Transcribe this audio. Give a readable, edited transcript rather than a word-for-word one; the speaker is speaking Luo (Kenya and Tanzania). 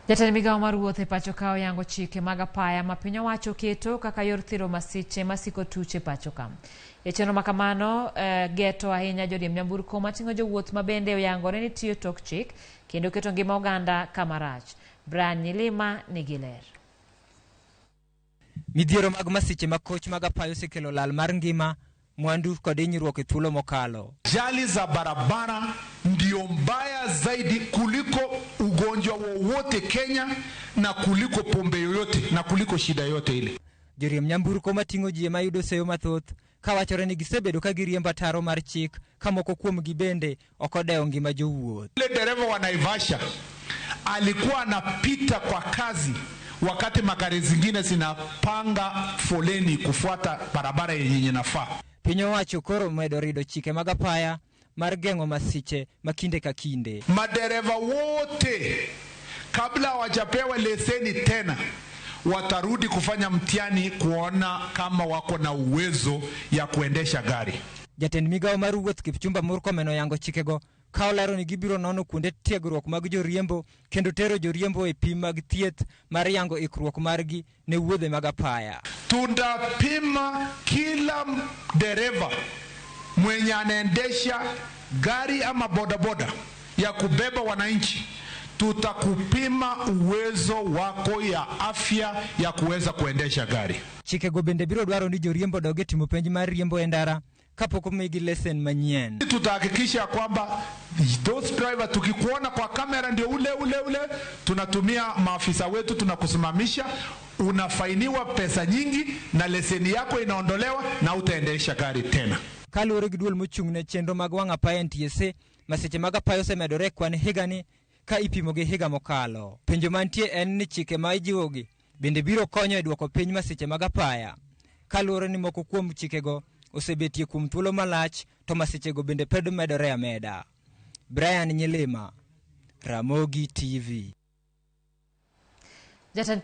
Jatend migawo mar wuoth e pacho ka oyango chike mag apaya ma piny owacho oketo kaka yor thiro masiche masiko tuch e pacho ka. E chenro ma kamano, geto ahinya joriemb nyamburko mating'o jowuoth ma bende oyangore ni tiyo tok chik kendo keto ngima oganda kama rach. Brian Nyilima nigi ler. Midhiero mag masiche ma koch mag apaya osekelo lal mar ngima, mwandu kod hinyruok e thuolo mokalo. Ajali za barabara ndio mbaya zaidi kuliko ugonjwa wowote Kenya na kuliko pombe yoyote na kuliko shida yoyote ile. Joriemb nyamburko mating'o ji ema yudo seyo mathoth kawachore ni gisebedo ka giriembo ataro mar chik ka moko kuomgi bende ok odewo ngima jowuoth. Yule dereva wa Naivasha alikuwa anapita kwa kazi wakati magari zingine zinapanga foleni kufuata barabara yenye inafaa. Piny owacho koro omedo rido chike mag apaya mar geng'o masiche ma kinde ka kinde. Madereva wote kabla hawajapewa leseni tena watarudi kufanya mtihani kuona kama wako na uwezo ya kuendesha gari. Jatend migawo mar wuoth Kipchumba Murkomen oyango chikego ka olero ni gibiro nono kuonde tiegruok mag joriembo kendo tero joriembo e pim mag thieth mar yango ikruok margi ne wuodhe mag apaya. Tutapima kila dereva mwenye anaendesha gari ama bodaboda ya kubeba wananchi, tutakupima uwezo wako ya afya ya kuweza kuendesha gari. Chikego bende biro dwaro ni joriembo odog e timo penj mar riembo e ndara kapok omigi lesen manyien. Tutahakikisha kwamba those driver, tukikuona kwa kamera ndio ule ule ule, tunatumia maafisa wetu, tunakusimamisha, unafainiwa pesa nyingi na leseni yako inaondolewa na utaendesha gari tena. Kaluwore gi duol mochung' ne chenro mag wang' apaya NTSA, masiche mag apaya osemedore e kwan higani ka ipimo gi higa mokalo. Penjo mantie en ni chike ma ijiwogi bende biro konyo e duoko piny masiche mag apaya. Kaluwore ni moko kuom chikego osebetie kuom thuolo malach to masichego bende pod medore ameda. Brian Nyilima, Ramogi TV. Jatend